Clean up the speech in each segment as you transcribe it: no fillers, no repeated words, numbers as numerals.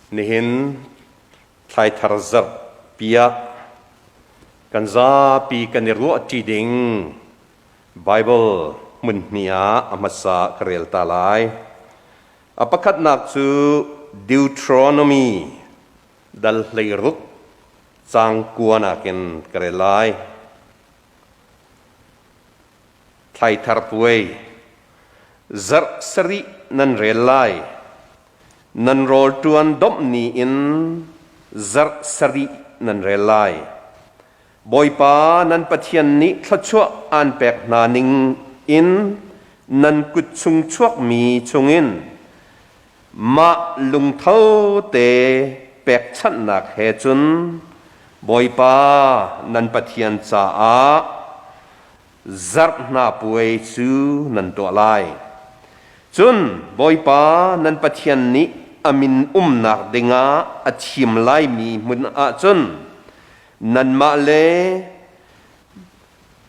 Nihin thlaithar zarhpi ah kan zapi kan i ruahṭi ding Baibal hmunhnih ah a hmasa ka rel ta lai. A pakhatnak cu Deuteronomy dal 16 caang 9 in ka rel lai. Thlaithar puai zarh sarih nan rel lai. Nan rawl ṭuan domh ni in zarh sarih nan rel lai. Bawipa nan Pathian nih thluachuah aan pek hna ning in nan kut chung chuakmi chungin mah lungtho te pekchanhnak he cun Bawipa nan Pathian caah zarh hna puai cu nan tuah lai. Cun Bawipa nan Pathian nih a min umnak dingah a thim laimi hmun ah cun nanmah le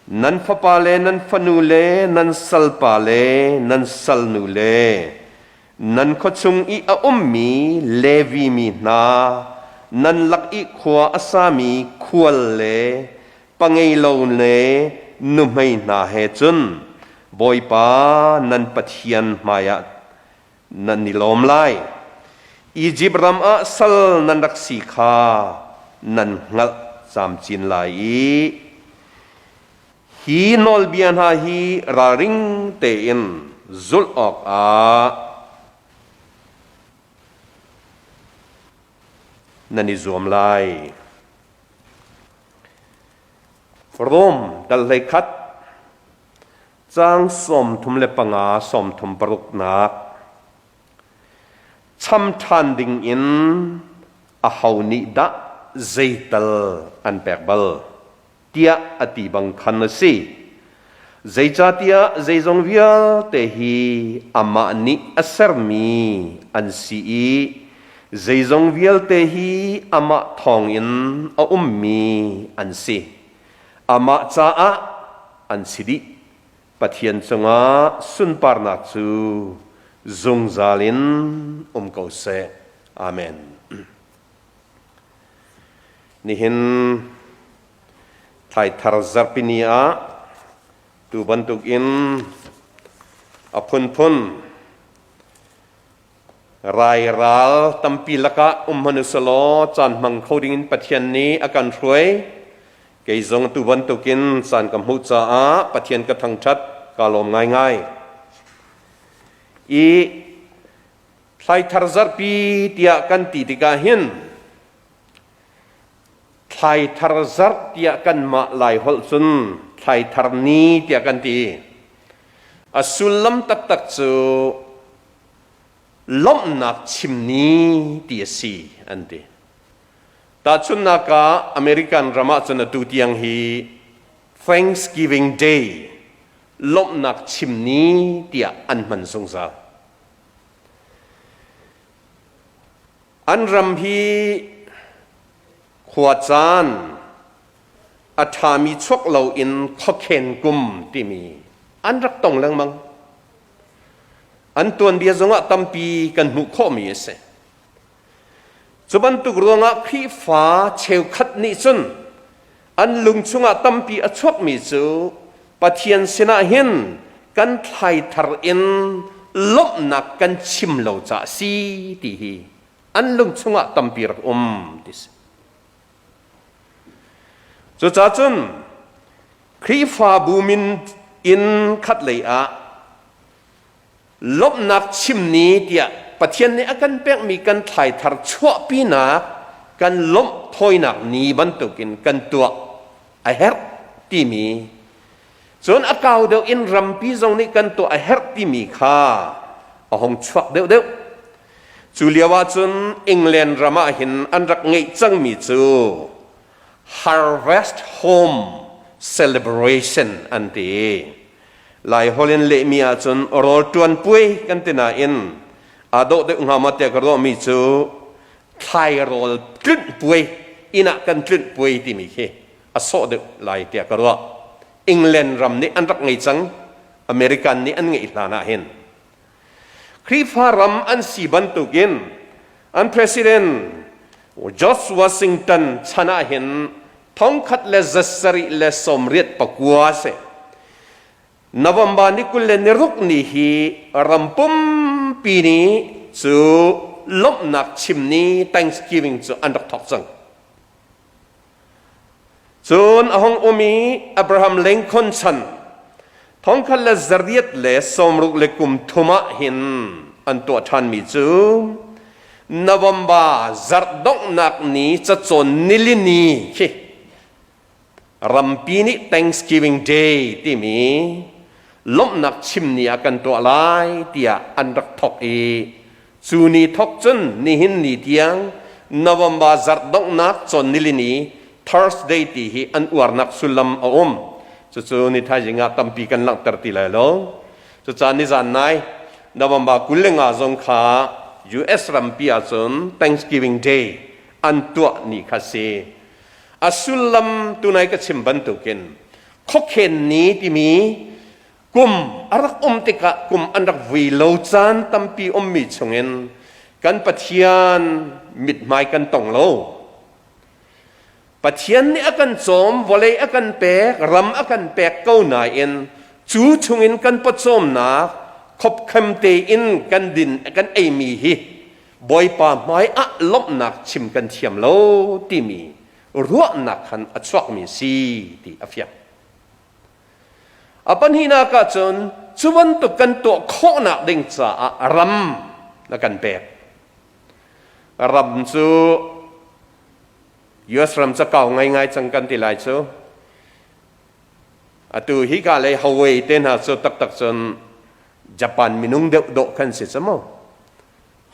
nan fapa le nan fanu le nan salpa le nan salnu le nan khuachung i a ummi Levi mi hna nan lak i khua a sami khual le pangeilo le nuhmei hna he cun Bawipa nan Pathian hmaiah nan i lawm lai. Izipt ram ah sal nan rak si kha nan hngalh camcin lai i hi nawlbia hna hi ralring tein zulh awkah nan i zuam lai. Rom dal 11 caang 35 36nak cham ṭhan ding in aho nih dah zeital an pek bal tiah a ti bang khan a si. Zeicahtiah zeizong vialte hi amah nih a sermi an si i zeizong vialte hi amah thawngin a ummi an si. Amah caah an si dih. Pathian cungah sunparnak cu zungzal in um ko seh. Amen. Nihin Thlaithar zarhpini ah tu bantukin a phunphun rai ral tampi lakah um hmanh usalaw caan hmang kho dingin Pathian nih a kan hruai. Kei zong tu bantukin caan ka hmuh caah Pathian ka thangṭhat ka lawm ngaingai. I thlaithar zarhpi tiah kan ti tikah hin Thlaithar zarh tiah kanmah Laiholh cun thlaithar ni tiah kan ti. A sullam taktak cu lawmhnak chim ni ti a si an ti. Tahchunhnak ah American ram ah cun atu tiang hi Thanksgiving Day lawmhnak chim ni tiah an hman zungzal. An ram hi khuacaan a ṭhami chuak loin khuakhen kum timi an rak tong lengmang. An tuanbia zongah tampi kan hmuh khawhmi a si. Cu bantuk ruangah Khrihfa cheukhat nih cun an lung chungah tampi a chuakmi cu Pathian sinah hin kan thlaithar in lawmhnak kan chim lo caah si ti hi an lung chungah tampi rak um ti si. Cucaah cun Khrihfabu min in khat lei ah lawmhnak chim ni tiah Pathian nih a kan pekmi kan thlaithar chuahpinak kan lawmh thawinak ni bantukin kan tuah a herh timi cun a kau deuh in rampi zong nih kan tuah a herh timi kha a hung chuak deuhdeuh. Cu lio ah cun England ram ah hin an rak ngeih cangmi cu Harvest Home Celebration an ti. Lai holh in lehmi ahcun rawl ṭuan puai kan ti nain aa dawh deuh hnga maw tiah ka ruahmi cu thlairawl tlunh puai, inn ah kan tlunh puai timi khi a sawh deuh lai tiah ka ruah. England ram nih an rak ngei cang, American nih an ngeih hlan ah hin. Khrihfa ram an si bantukin An president George Washington chan ah hin 1789 si. November ni 26 ni hi ram pumpi nih cu lawmhnak chim ni Thanksgiving cu an rak thawk cang. Cun a hung um i Abraham Lincoln chan 1863 ah hin an tuah ṭhanmi cu November zarh donghnak ni cacawn nilini khi rampi nih Thanksgiving Day timi lawmhnak chim ni ah kan tuah lai tiah an rak thawk i cu ni thawk cun nihin ni tiang November zarh donghnak cawn nilini Thursday ti hi an uarnak sullam a um. Cucu ni thaizing ah tampi kan langhter ti lai lo. Cucaah nizan nai November 25 zong kha US rampi ahcun Thanksgiving Day an tuah ni kha si. A sullam tunai ka chim bantukin khuakhen ni timi kum a rak um tikah kum an rak vui lo caan tampi ummi chungin kan Pathian mithmai kan tong lo. Pathian nih a kan cawm, vawlei a kan pek, ram a kan pek ko nain cu chungin kan pawcawmnak khopkhem tein kan din kan eimi hi Bawipa hmai ah lawmhnak chim kan thiam lo timi ruahnak khan a chuakmi si ti a fiang. A pahnihnak ah cun cu bantuk kan tuah khawhnak ding caah ram na kan pek. Ram cu US ram ca kau ngaingai cang kan ti lai cu. Atu hi ka lei Hawaii te hna cu taktak cun Japan minung deuh dawh kan si cu mu.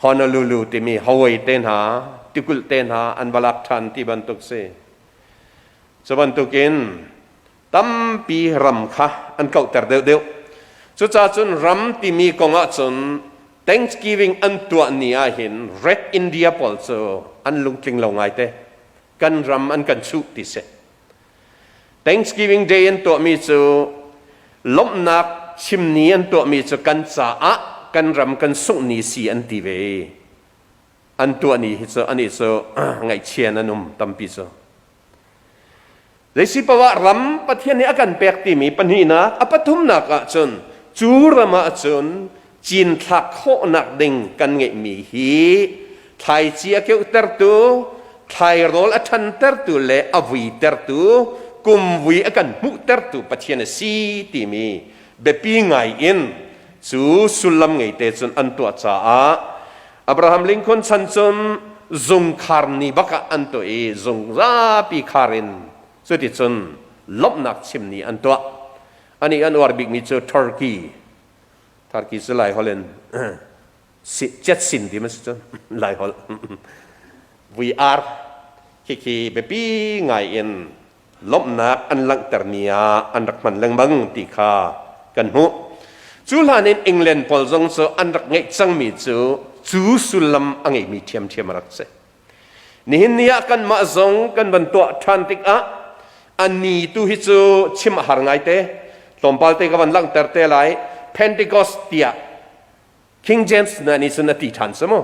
Honolulu timi Hawaii te hna, tikulh te hna an va lak ṭhan ti bantuk si. Cu bantukin tampi ram kha an kauhter deuhdeuh. Cucaah cun ram timi kong ahcun Thanksgiving an tuah ni ahhin Red India pawl cu an lungtling lo ngaite. Kan ram an kan chuh ti si. Thanksgiving Day an tuahmi cu lawmhnak chimni an tuahmi cu kan caah kan ram kan sungh ni si an ti ve. An tuah ni hi cu ani cu ngaihchia an um tampi cu. Zeisi poah ram Pathian nih a kan pek timi pahnihnak a pathumnak ah cun cu ram ah cun cinthlak khawhnak ding kan ngeihmi hi thlaici a keuhtertu, thlairawl a ṭhantertu le a vuitertu, kumvui a kan hmuhtertu Pathian a si timi biapi ngai in cu sullam ngeite cun an tuah caah Abraham Lincoln chan cun zungkhar ni bak ah an tuah i zung zapi khar in cuticun lawmhnak chim ni an tuah. Ani an uar bikmi cu Turkey Turkey cu Laiholh in cetsin ti ma si cun Laiholh VR khikhi biapi ngai in lawmhnak an langhter ni ah an rak hman lengmang ti kha kan hmuh. Cu hlan in England pawl zong cu an rak ngeih cangmi cu cu sullam a ngeimi ṭhiamṭhiam a rak si. Nihin ni ah kanmah zong kan van tuah ṭhan tikah a ni tu hi cu chim a har ngaite. Tlawmpal te ka van langhter te lai. Pentecost tiah King James na nih cun a ti ṭhan cu mu.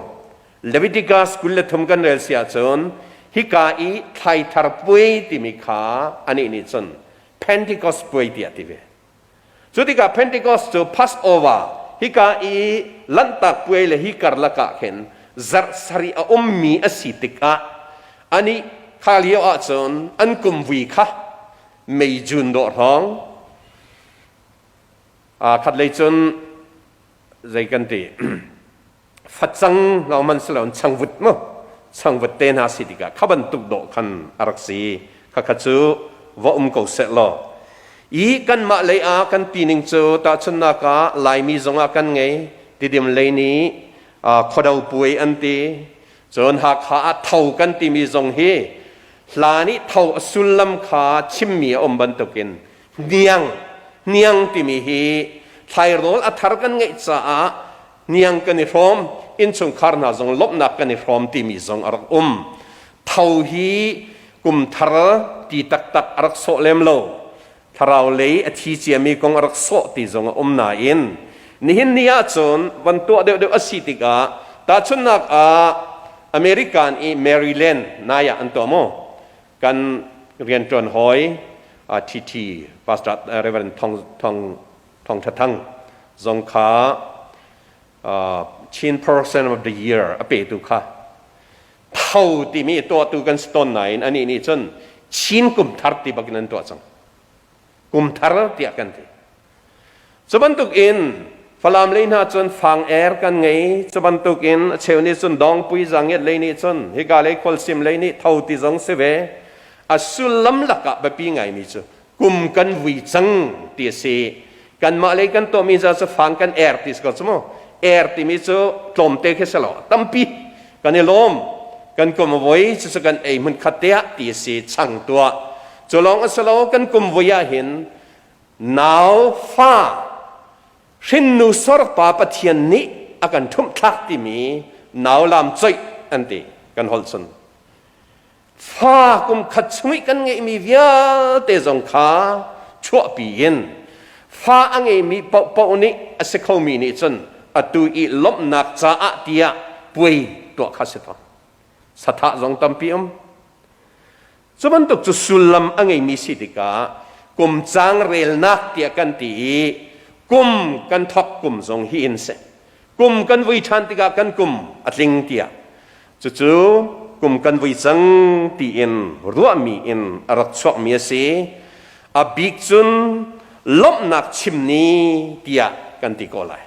Leviticus 23 kan rel si ahcun hika i thlaithar puai timi kha anih nih cun Pentecost puai tiah ti ve. Cu tikah Pentecost cu Passover hika i Lanhtak puai le hi karlak ah khin zarh sarih a ummi a si tikah anih kha lio ahcun an kumvui kha May June dawh hrawng khatlei cun zei kan ti facang lawng man si lo changvut mu changvut te hna si tikah kha bantuk dawh khan a rak si khakha cu va um ko seh law i kanmah lei ah kan ti ning cu tahchunhnak ah Laimi zongah kan ngei Tidim lei nih khuado puai an ti cun Hakha ah tho kan timi zong hi hlan i tho a sullam kha chimmi a um bantukin hniang hniang timi hi thlairawl a thar kan ngeih caah hniang kan i hrawm innchungkhar hna zong lawmhnak kan i hrawm timi zong a rak um tho hi kum thar ti taktak a rak sawh lem lo thlarau lei a thi ciami kong a rak sawh ti zong a um nain nihin ni ahcun van tuah deuhdeuh a si tikah tahchunhnak ah. American i Maryland nai ah an tuah mu. Kan rianṭuan hawi TT Pastor Reverend Thong Thong Thong Tha Thang zong kha Chin Person of the Year a petu kha tho timi tuahtu kan si tawn nain anih nih cun Chin kum thar ti bakin an tuah cang. Kum thar tiah kan ti. Cu bantuk in Falam lei hna cun fang er kan ngei. Cu bantuk in a cheu nih cun dongpui zangiat lei nih cun hika lei khualsim lei nih tho ti zong si ve. A sullam lakah biapi ngaimi cu kum kan vui cang ti a si. Kanmah lei kan tuahmi ca cu fang kan er ti si ko cu mu. Er timi cu tlawmte khi si lo, tampi kan i lawm. Kan kum a voi cucu kan ei hmun khat te ah ti a si chang tuah. Cu lawng a si lo kan kum vui ah hin Nau fa hrinnu sorpa Pathian nih a kan ṭhumhthlak timi nau lam coih an ti kan holh cun. Fa kum khat chung i kan ngeihmi vialte zong kha chuahpi in fa a ngeimi paohpaoh nih a si khomi nih cun atu i lawmhnak caah tiah puai tuah kha si tawn. Sathah zong tampi um. Cu bantuk cu sullam a ngeimi si tikah kum cang relnak tiah kan ti i kum kan thawk kum zong hi in seh kum kan vui ṭhan tikah kan kum a tling tiah cucu kum kan vui cang tiin ruahmi in a rak chuakmi a si. A bik cun lawmhnak chim ni tiah kan ti ko lai.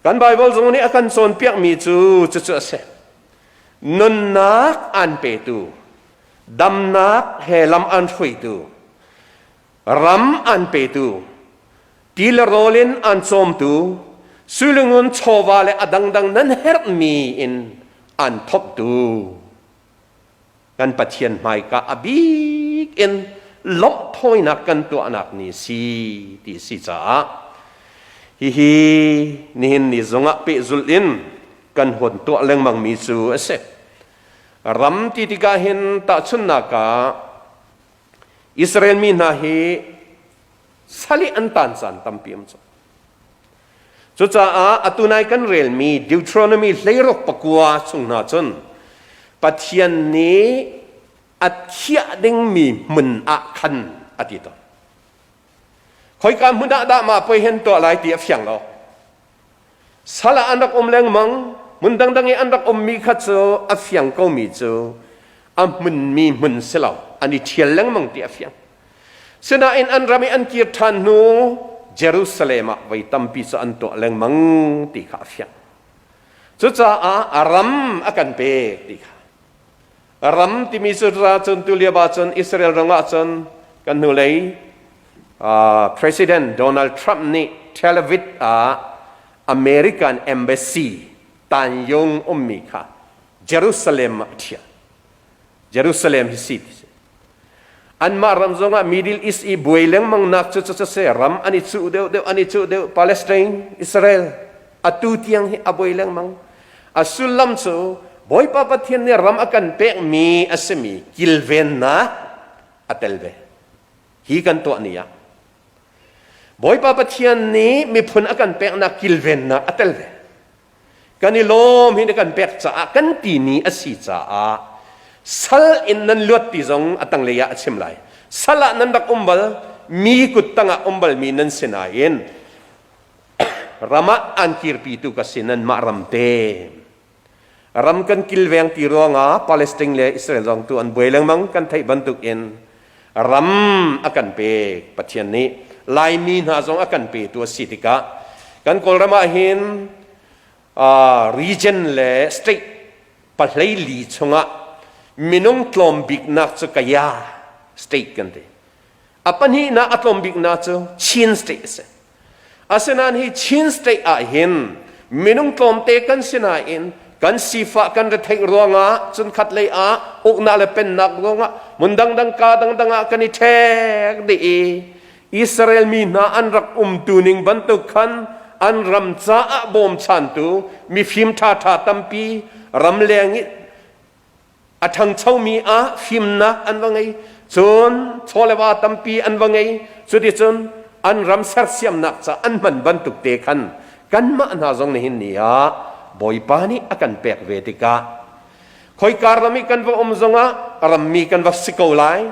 Kan Baibal zong nih a kan cawnpiakmi cu cucu a si. Nunnak an petu, damnak he lam an hruaitu, ram an petu, ti le rawl in an cawmtu, suilingun chawva le a dangdang nan herhmi in an thawptu. Kan Pathian hmaika a bik in lawmh thawinak kan tuahnak ni si ti si caah hihi nihin ni zongah pehzulh in kan hon tuah lengmang mi cu a si. Ram ti tikah hin tahchunhnak ah Israel mi hna hi sal i an tan caan tampi um cu. Cucaah atu nai kan relmi Deuteronomy 16:9 chung hna cun Pathian nih a thiah dingmi hmun ah khan a ti tawn. Khoika hmun ah dah mah puai hen tuah lai ti a fiang lo. Sal ah an rak um lengmang, hmun dangdang i an rak ummi kha cu a fiang komi cu a hmunmi hmun si lo, an i ṭhial lengmang ti a fiang. Sinain an ram i an kir ṭhan hnu Jerusalem ah voi tampi cu an tuah lengmang ti kha a fiang. Cucaah a ram a kan pek ti kha. Ram timi cu ra cun tulio ah cun Israel ram ah cun kan hnulei President Donald Trump nih Tel Aviv ah American Embassy Tanyung ummi kha Jerusalem ah a ṭhial. Jerusalem hi si ti si. Anmah ram zongah Middle East i buai lengmang nak cu cu se ram an i cuh deuh deuh an i cuh deuh Palestine Israel atu tiang hi a buai lengmang. A sullam cu Bawipa Pathian nih ram a kan pekmi a simi kilvennak a tel ve. Hi kan tuah ni ah Bawipa Pathian nih miphun a kan peknak kilvennak a tel ve. Kan i lawm hi na kan pek caah kan ti ni a si caah sal in nan luat ti zong a tanglei ah a chim lai. Sal ah nan rak um bal, mi kut tangah um balmi nan si nain ram ah an kirpitu ka si nanmah ram te. Ram kan kilveng ti ruangah Palestine le Israel zong tu an buai lengmang kan theih bantuk in ram a kan pek Pathian nih Laimi hna zong a kan petu a si tikah kan Kawlram ah hin region le state 14 chungah minung tlawm biknak cu Kaya state kan ti. A pahnihnak a tlawm biknak cu Chin state a si. Asinain hi Chin state ah hin minung tlawmte kan si nain kan sifah kan retheih ruangah cun khat lei ah uknak le pennak ruangah hmun dangdang ka dangdang ah kan i ṭhek dih i Israel mi hna an rak umtu ning bantuk khan an ram caah bawmchantu mifim ṭhaṭha tampi ramleng i a ṭhangchomi ah fimnak an va ngei cun chaw le va tampi an va ngei cuticun an ram sersiamnak ca an hman bantuk te khan kanmah hna zong nihin ni ah Bawipa nih a kan pek ve tikah. Khoika ram i kan va um zongah rammi kan va si ko lai.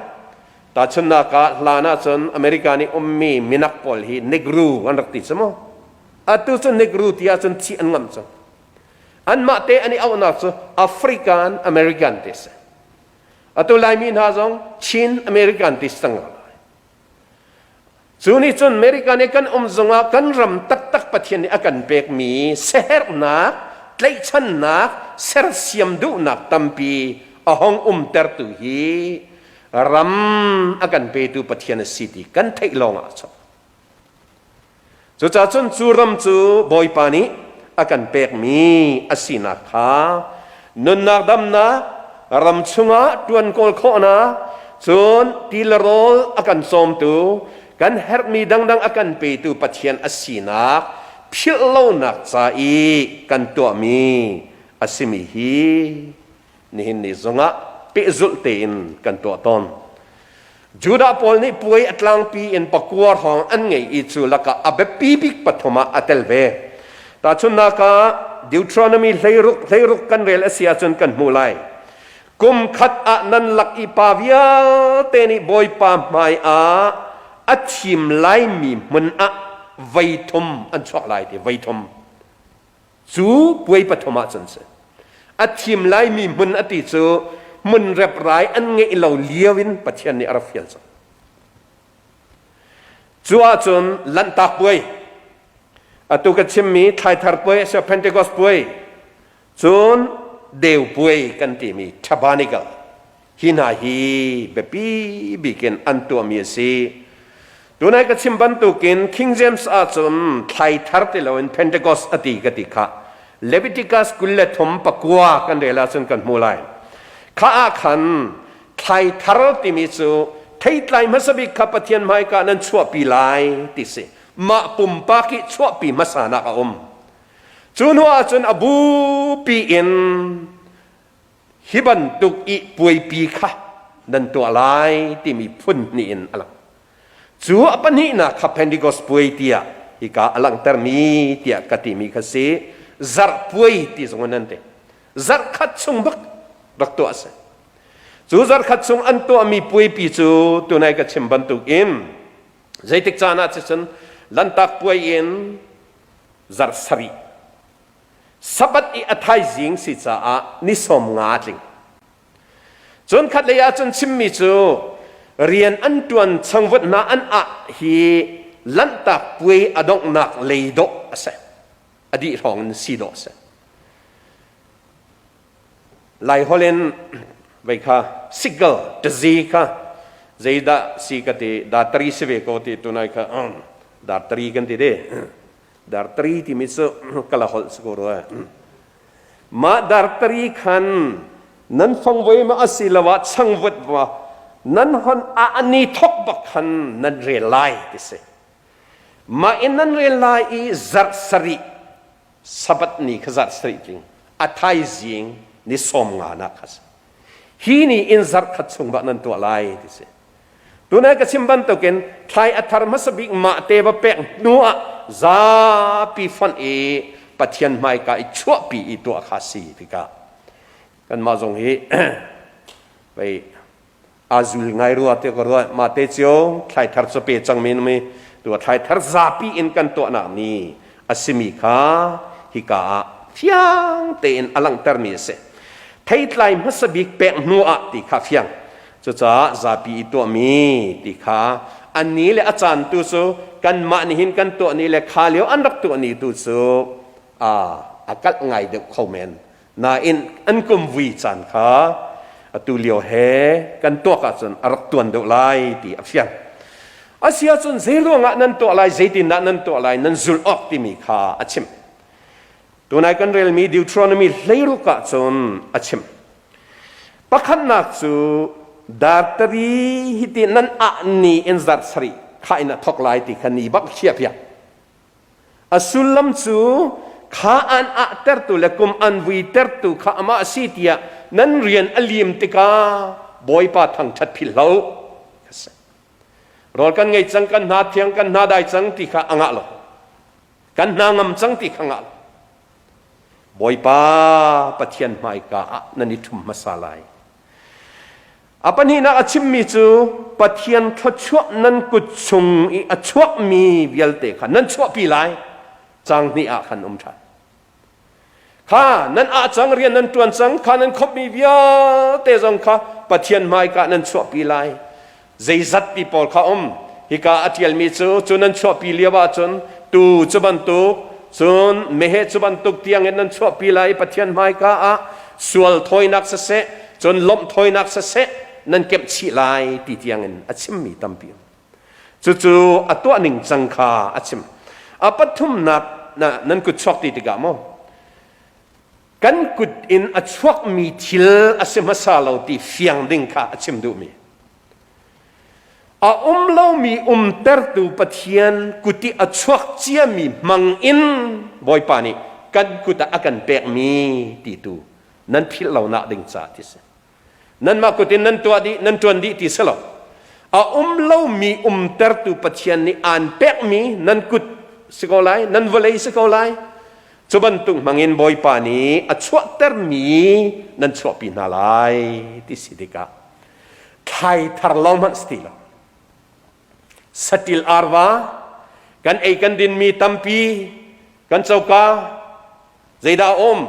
Tahchunhnak ah hlan ahcun America nih ummi minak pawl hi Negro an rak ti cu mu. Atu cu Negro ti ahcun thih an ngamh cang. Anmah te an i auhnak cu African American ti a si. Atu Laimi hna zong Chin American ti si cang lai. Cu nih cun America nih kan um zongah kan ram taktak Pathian nih a kan pekmi siaherhnak, tlaihchannak, sersiam duhnak tampi a hong umtertu hi ram a kan petu Pathian a si ti kan theih lawngah a chuak. Cucaah cun cu ram cu Bawipa nih a kan pekmi a sinak kha nunnak damnak ram chungah ṭuan kawl khawhnak cun ti le rawl a kan cawmtu kan herhmi dangdang a kan petu Pathian a sinak philh lonak ca i kan tuahmi a simi hi nihin ni zongah pehzulh tein kan tuah tawn. Judah pawl nih puai a tlangpi in pakua hrawng an ngei i cu lakah a biapi bik pathum ah a tel ve. Tahchunhnak ah Deuteronomy 16 16 kan rel a si ahcun kan hmuh lai. Kum khat ah nan lak i pa vialte nih Bawipa hmai ah a thim laimi hmun ah voi thum an chuak lai ti voi thum. Cu puai pathum ah cun si. A thim laimi hmun a ti cu hmun reprai an ngeih lo lio in Pathian nih a rak fial cang. Cu ahcun Lanhtak puai, atu ka chimmi Thlaithar puai a Pentecost puai, cun Deu puai kan timi Tabernacle Hi hna hi biapi bik in an tuahmi a si. Tunai ka chim bantukin King James ahcun thlai thar ti loin Pentecost a ti ka ti kha. Leviticus 23 pakua kan rel ahcun kan hmu lai. Kha ah khan thlai thar timi cu theitlai hmasa bik kha Pathian hmaika nan chuahpi lai ti si. Mah pumpak i chuahpi hmasanak a um. Cu hnu ahcun a bupi in Hi bantuk i puaipi kha nan tuah lai timi phun hnih in a lang. Cu a pahnihnak kha Pentecost puai tiah hika a langhtermi tiah ka timi kha si. Zarh puai ti zong in an ti. Zarh khat chung bak rak tuah a si. Cu zarh khat chung an tuahmi puaipi cu tunai ka chim bantuk in zeitik caan ah cun Lanhtak puai in zarh sarih Sabbath i a thaizing si caah ni sawm nga a tling. Cun khatlei ah cun chimmi cu rian an ṭuan changvut hna an ah hi Lanhtak puai a donghnak lei dawh a si. A dih hrawng in si dawh a si. Laiholh in vei kha sickle tazi kha zeidah si ka ti datari si ve ko ti tunai kha datari kan ti de. Dartari timi cu kala holh si ko rua. Mah dartari khan nan fangvoi ma asiloah changvut ma nan hon a ani thok bak khan nan rel lai ti si. Mah in nan rel lai i zarh sarih Sabbath ni kha zarh sarih tling a thaizing ni sawm nga nak kha si. Hi ni in zarh khat chung bah nan tuah lai ti si. Tunai ka chim bantukin thlai a thar hmasa bik mah te va pek hnu ah zapi fonh i Pathian hmaika i chuahpi i tuah kha si tikah kanmah zong hi pei aa zul ngai rua te ka ruah mah te cio thlai thar cu pe cang mi mi tu thlai thar zapi in kan tuahnak ni a simi kha hika ah fiang tein a langhtermi a si. Theitlai hmasa bik pek hnu ah ti kha fiang. Cucaah zapi i tuahmi ti kha an ni le a caan tu cu kanmah nihin kan tuah ni le kha lio an rak tuah ni tu cu a a kalh ngai deuh kho men. Nain an kum vui caan kha atu lio he kan tuak ahcun a rak tuan deuh lai ti a fiang. Asi ahcun zei ruangah nan tuah lai, zeitindah nan tuah lai, nan zulh awk timi kha a chim. Tunai kan relmi Deuteronomy 16 ah cun a chim. Pakhatnak cu dartari hiti nan ah ni in zarh sarih kha in a thok lai ti kha ni bak khiah piak. A sullam cu kha an ahtertu le kum an vuitertu kha amah a si tiah nan rian a lim tikah Bawipa thangṭhat philhlo. Rawl kan ngei cang, kan hna thiang, kan hna dai cang ti kha a ngah lo. Kan hna ngam cang ti kha ngah lo. Bawipa Pathian hmaika ah nan i ṭhum hmasa lai. A pahnihnak a chimmi cu Pathian thluachuah nan kut chung i a chuakmi vialte kha nan chuahpi lai. Caang hnih ah khan um ṭhan. Kha nan ah cang rian nan ṭuan cang kha nan khawmhmi vialte zong kha Pathian hmaika nan chuahpi lai. Zeizat ti pawl kha um. Hika a ṭialmi cu cu nan chuahpi lio ahcun tuu cu bantuk cun meheh cu bantuk tiangin nan chuahpi lai i Pathian hmaika ah sual thawinak siseh cun lawmh thawinak siseh nan kemh chih lai ti tiangin a chimmi tampi um. Cucu a tuah ning cang kha a chim. A pathumnak nan kut chuak ti tikah maw kan kut in a chuakmi thil a si hmasa lo ti fiang ding kha a chim duhmi. A um lomi umtertu Pathian kut i a chuak ciami hmang in Bawipa nih kan kut ah a kan pekmi ti tu nan philh lonak ding ca ti si. Nanmah kut in nan tuah dih, nan ṭuan dih ti si lo. A um lomi umtertu Pathian nih aan pekmi nan kut si ko lai, nan vawlei si ko lai. Cu bantuk hmangin Bawipa nih a chuahtermi nan chuahpi hna lai ti si tikah thlai thar lawng hmanh si ti lo. Saṭil arva kan ei kan dinmi tampi kan coka Zeidah a um?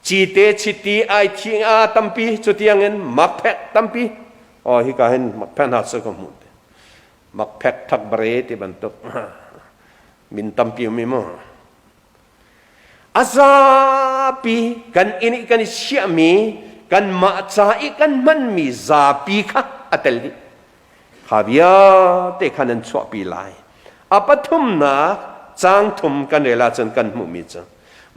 Cite, chiti, ai thi a tampi cu tiangin makphek tampi. Oh hika hin makphek hna cu ka hmuh. Makphek thakbare ti bantuk min tampi um i mu. A zapi kan inn i kan i chiahmi kanmah ca i kan hmanmi zapi kha a tel dih. Kha vialte kha nan chuahpi lai. A pathumnak caang thum kan rel ahcun kan hmuhmi cu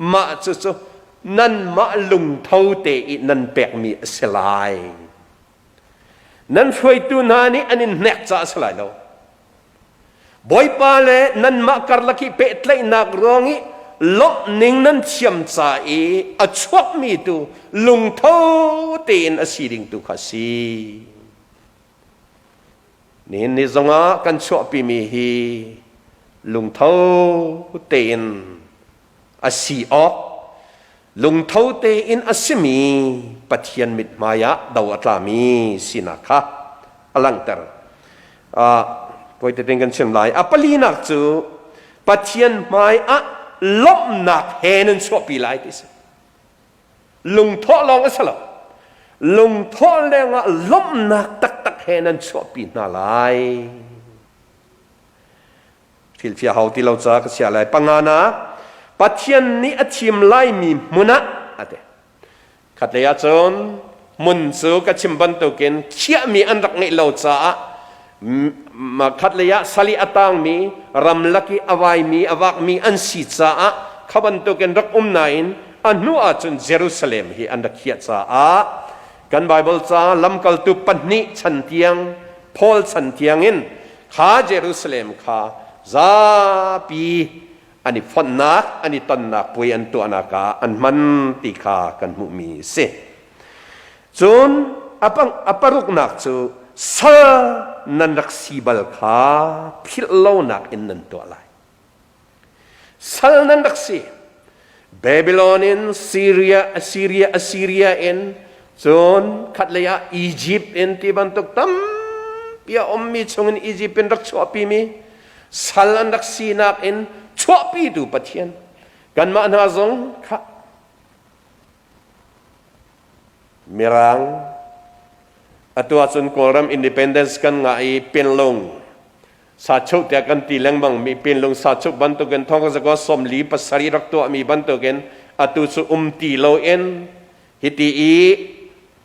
mah cucu nanmah lungtho te i nan pekmi a si lai. Nan hruaitu hna nih an in hnek caah a si lai lo. Bawipa le nanmah karlak i pehtlaihnak ruang i lawmh ning nan thiam ca i a chuakmi tu lungtho tein a si ding tu kha a si. Nihin ni zongah kan chuahpimi hi lungtho tein a si awk, lungtho tein a simi Pathian mithmai ah do a tlami sinak kha a langhter. Puai tete kan chim lai. A palinak cu Pathian hmai ah lawmhnak he nan chuahpi lai ti si. Lungthawh lawng a si lo. Lungthawh lengah lawmhnak taktak he nan chuahpi hna lai. Thilfia hau ti lo ca ka chia lai. Pangana, Pathian nih a thim laimi hmun ah a ti. Khatlei ah cun hmun cu ka chim bantukin khiahmi an rak ngeih lo caah khatlei ah sali a tangmi ramlak i a vaimi a vakmi an si caah kha bantukin rak um nain a hnu ahcun Jerusalem hi an rak khiah caah kan Baibal ca lamkaltu pahnih chan tiang Paul chan tiang in kha Jerusalem kha zapi an i fonhnak an i tonnak puai an tuahnak ah an hman ti kha kan hmuhmi a si. Cun a paruknak cu sal nan rak si bal kha philh lonak in nan tuah lai. Sal nan rak si. Babylon in Syria, Assyria, Assyria in cun khatlei ah Egypt in ti bantuk tampi a ummi chungin Egypt in rak chuahpimi sal an rak sinak in chuahpitu Pathian kanmah hna zong kha Mirang atu ahcun Kawlram independence kan ngah i Pinlung sachuh tiah kan ti lengmang mi Pinlung sachuh bantukin thong zakua 47 rak tuahmi bantukin atu cu um ti loin hiti i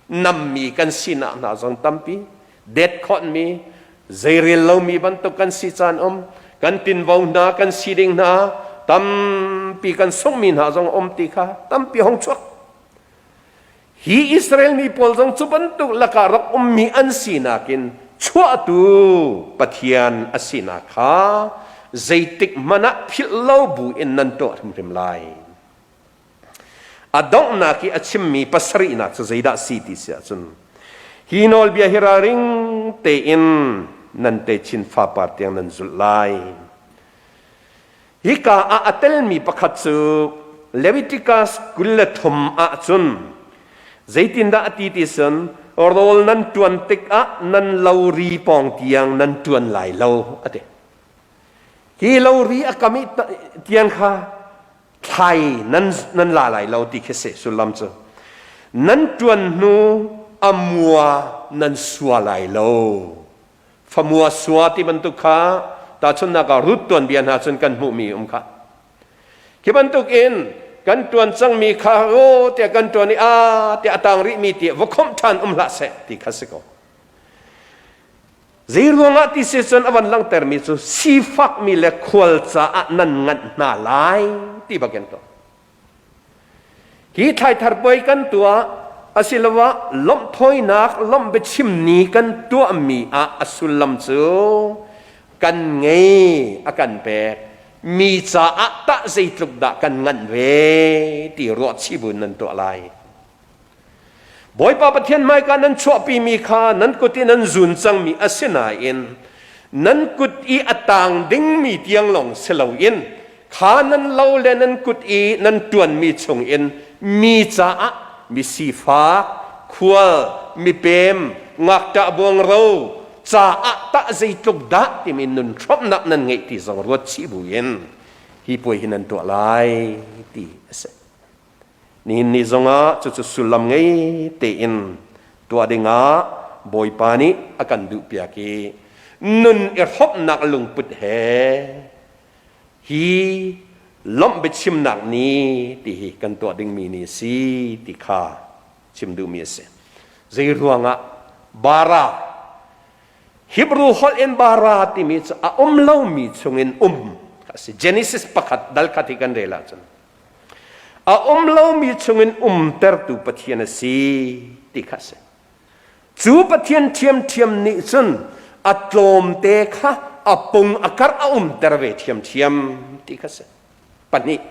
nammi kan sinak hna zong tampi det khonmi zeirel lomi bantuk kan si caan um kan tinvo hna kan si ding hna tampi kan sunghmi hna zong um ti kha tampi hong chuak. Hi Israel mi pawl zong cu bantuk lakah rak ummi an sinak in chuahtu Pathian a sinak kha zeitik hmanh ah philh lo bu in nan tuah hrimhrim lai. A donghnak i a chimmi pasarihnak cu zeidah si ti si ahcun hi nawlbia hi ralring tein nan techin fapar tiang nan zulh lai. Hika ah a telmi pakhat cu Leviticus 23 ahcun zeitindah a ti ti cun rawl nan ṭuan tikah nan lori pawng tiang nan ṭuan lai lo a ti. Hi lori a kam i tiang kha thlai nan nan la lai lo ti khi si sullam cu. Nan ṭuan hnu a mua nan sua lai lo. Famua sua ti bantuk kha tahchunhnak ah Ruth tuanbia hna cun kan hmuhmi um kha. Khi bantuk in kan tuan cangmi kha o tiah kan tuan i a tiah a tang rihmi ti va khomh ṭhan um hlah seh ti kha si ko. Zei ruangah ti si cun a van langhtermi cu sifakmi le khual caah nan nganh hna lai ti bakin tuah. Hi thlaithar puai kan tuah asiloah lawmhthawinak lawmh biachim ni kan tuahmi ah a sullam cu kan ngei a kan pek mi caah tah zeitluk dah kan nganh ve ti ruahchih buin nan tuah lai. Bawipa Pathian hmaika nan chuahpimi kha nan kut i nan zun cangmi a si nain nan kut i a tang dingmi tiang lawng si loin kha nan lo le nan kut i nan ṭuanmi chungin mi caah mi sifak, khual, mipem, ngakṭah buangro caah tah zeitluk dah timi nun hrawmhnak nan ngeih ti zong ruat chih buin hi puai hi nan tuah lai ti a si. Nihin ni zongah cucu sullam ngei tein tuah dingah Bawipa nih a kan duhpiak i nun i hrawmhnak lungput he hi lawmh biachimnak ni ti hi kan tuah dingmi ni a si ti kha chim duhmi a si. Zei ruangah bara Hebrew holh in bara timi cu a um lomi chungin um a si. Genesis pakhat dal khat hi kan rel ahcun A um lomi chungin umtertu Pathian a si ti kha a si. Cu Pathian ṭhiamṭhiam nih cun a tlawmte kha a pung a karh a umter ve ṭhiamṭhiam ti kha a si. Pahnih.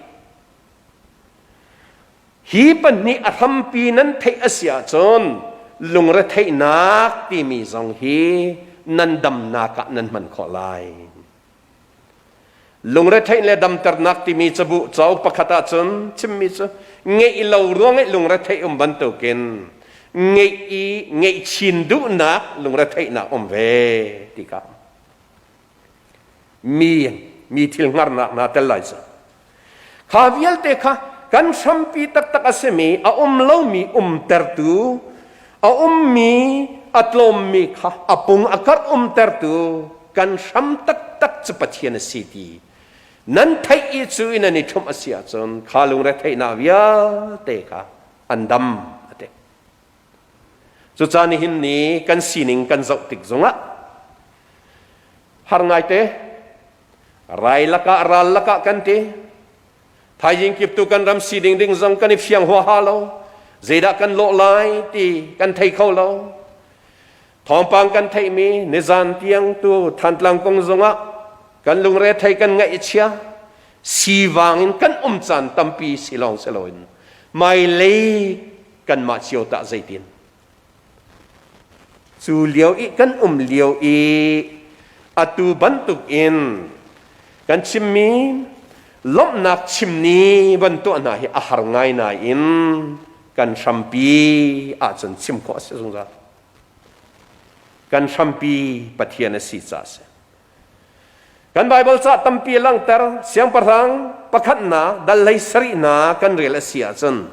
Hi pahnih a hrampi nan theih a si ahcun lungretheihnak timi zong hi nan damnak ah nan hman khawh lai. Lungretheih le damternak timi cabu cauk pakhat ahcun chimmi cu ngeih lo ruang i lungretheih um bantukin ngeih i ngeih chin duhnak lungretheihnak um ve ti ka mi mi thil hngarnak hna tel lai cu kha vialte kha kan hrampi taktak a simi a um lomi umtertu a ummi a tlawmmi kha a pung a karh umtertu kan hram taktak cu Pathian a si ti nan theih i cu in an i ṭhumh a si ahcun kha lungretheihnak vialte kha an dam a ti. Cucaah nihin ni kan sining kan zoh tik zongah har ngaite rai lakah ral lakah kan ti thaizing kip tu kan ram si ding ding zong kan i fiang huaha lo zeidah kan lawh lai ti kan thei kho lo thawngpang kan theihmi nizan tiang tu Thantlang kong zongah kan lungre thei kan ngaih chia sivang in kan um caan tampi si lawng si loin mailei kanmah cio tah zeitin Cu lio i kan um lio i atu bantuk in kan chimmi lawmhnak chimni van tuah hna hi a har ngai nain kan hrampi ahcun chim khawh a si zungzal. Kan hrampi Pathian a si caah a si. Kan Baibal ca tampi a langhter. Siangpahrang pakhatnak dal hlei sarihnak kan rel a si ahcun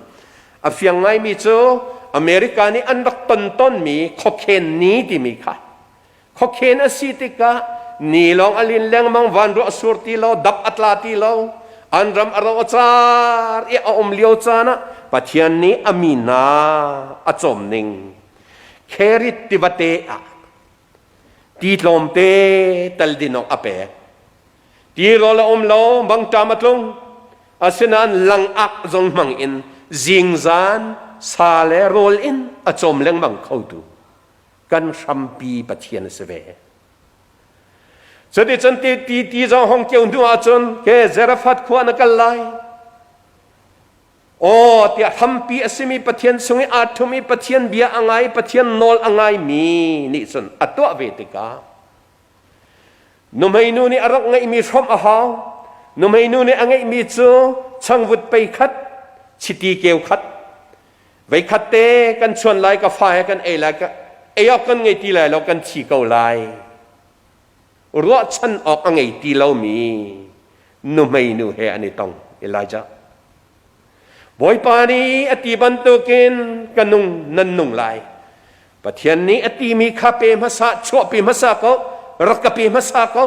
a fiang ngaimi cu America nih an rak ton tawnmi khuakhen ni timi kha khuakhen a si tikah ni lawng a lin lengmang van ruah a sur ti lo dap a tla ti lo an ram a ro a car i a um lio caan ah Pathian nih a mi hna a cawm ning Kherit tivate ah Ti tlawmte tal din awk a pek. Ti rawl a um lo, mangṭam a tlung. Asinain langak zong hmang in zingzan sa le rawl in a cawm lengmang khotu kan hrampi Pathian a si ve. Cuticun ti ti ti zong hong kio hnu ahcun ke Zarephath khua na kal lai. Aw tiah hrampi a simi Pathian chung i aa ṭhum i Pathian bia a ngai Pathian nawl a ngaimi nih cun a tuah ve tikah nuhmeinu nih a rak ngeihmi hrawmh a hau. Nuhmeinu nih a ngeihmi cu Changvut pei khat, chiti keu khat. Veikhat te kan chuan lai ka fa he kan ei lai ka ei awk kan ngei ti lai lo kan thi ko lai. Ruahchan awk a ngei ti lomi nuhmei nu he an i tong Elijah. Bawipa nih a ti bantukin ka nung nan nung lai. Pathian nih a timi kha pe hmasa, chuahpi hmasa ko, rak ka pe hmasa ko.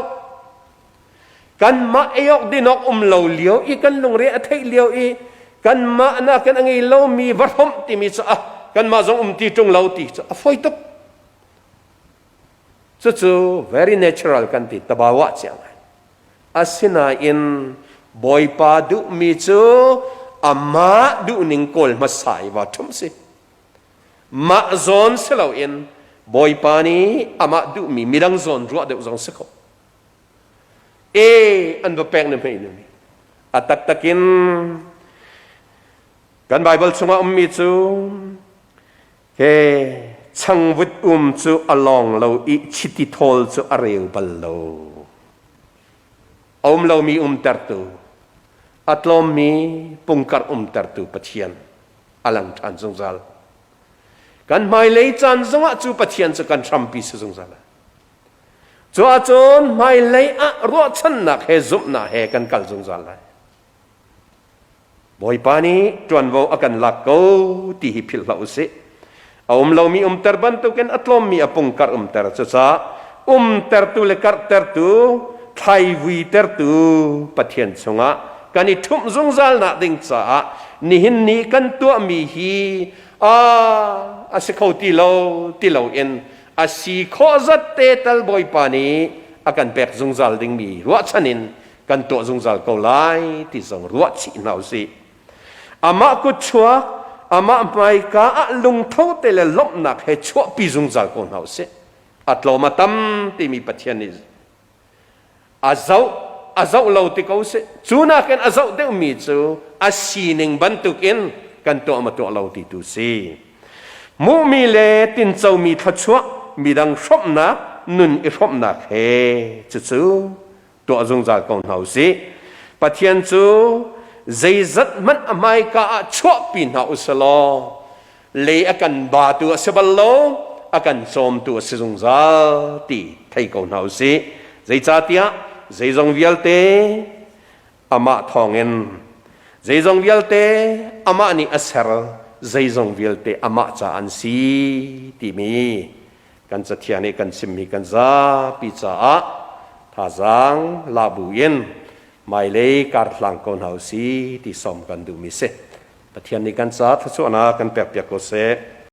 Kanmah ei awk din awk um lo lio i kan lungre a theih lio i kanmah nakin a ngei lomi va hrawmh timi cu ah kanmah zong um ti ṭung lo ti cu a fawi tuk. Cucu very natural kan ti tabawa cia ngai. Asinain Bawipa duhmi cu amah duhning kawl hmasa i va ṭhumh si. Mah zawn si loin Bawipa nih amah duhmi midang zawn ruah deuh zong si kho. E an va pek na hmei numi. A taktak in kan Bible chungah ummi cu he changvut um cu a lawng lo i chiti thawl cu a reu bal lo. A um lomi umtertu, a tlawmmi pungkarh umtertu Pathian a lang ṭhan zungzal. Kan hmailei caan zongah cu Pathian cu kan hrampi si zungzal. Cu ahcun hmailei ah ruahchannak he zumhnak he kan kal zungzal lai. Bawipa nih ṭuanvo a kan lak ko ti hi philh hlah usih. A um lomi umter bantukin a tlawmmi a pungkarh umter. Cucaah umtertu le karhtertu, thlaivuitertu Pathian chungah kan i ṭhumh zungzal nak ding caah nihin ni kan tuahmi hi a a si kho ti lo ti loin a si khawh zat te tal Bawipa nih a kan pek zungzal dingmi ruahchan in kan tuah zungzal ko lai ti zong ruah chih hna usih. Amah kut chuak, amah hmaika ah lungtho te le lawmhnak he chuahpi zungzal ko hna usih. A tlawm a tam timi Pathian nih a zoh a zoh lo ti ko sih. Cu nakin a zoh deuhmi cu a sining bantukin kan tuah ma tuah lo ti tu si. Hmuhmi le tincomi thluachuah midang hrawmhnak nun i hrawmhnak he cucu tuah zungzal ko hna usih. Pathian cu zeizat hmanh a hmaika ah chuahpi hna usalaw lei a kan batu a si bal lo, a kan cawmtu a si zungzal ti thei ko hna usih. Zeicahtiah zeizong vialte amah thawngin zeizong vialte amah nih a ser, zeizong vialte amah ca an si timi Kan cathiang nih kan chimmi kan zapi caah thazaang la bu in hmailei karhlang ko hna usih ti sawm kan duhmi si. Pathian nih kan ca thluachuahnak kan pekpiak ko seh.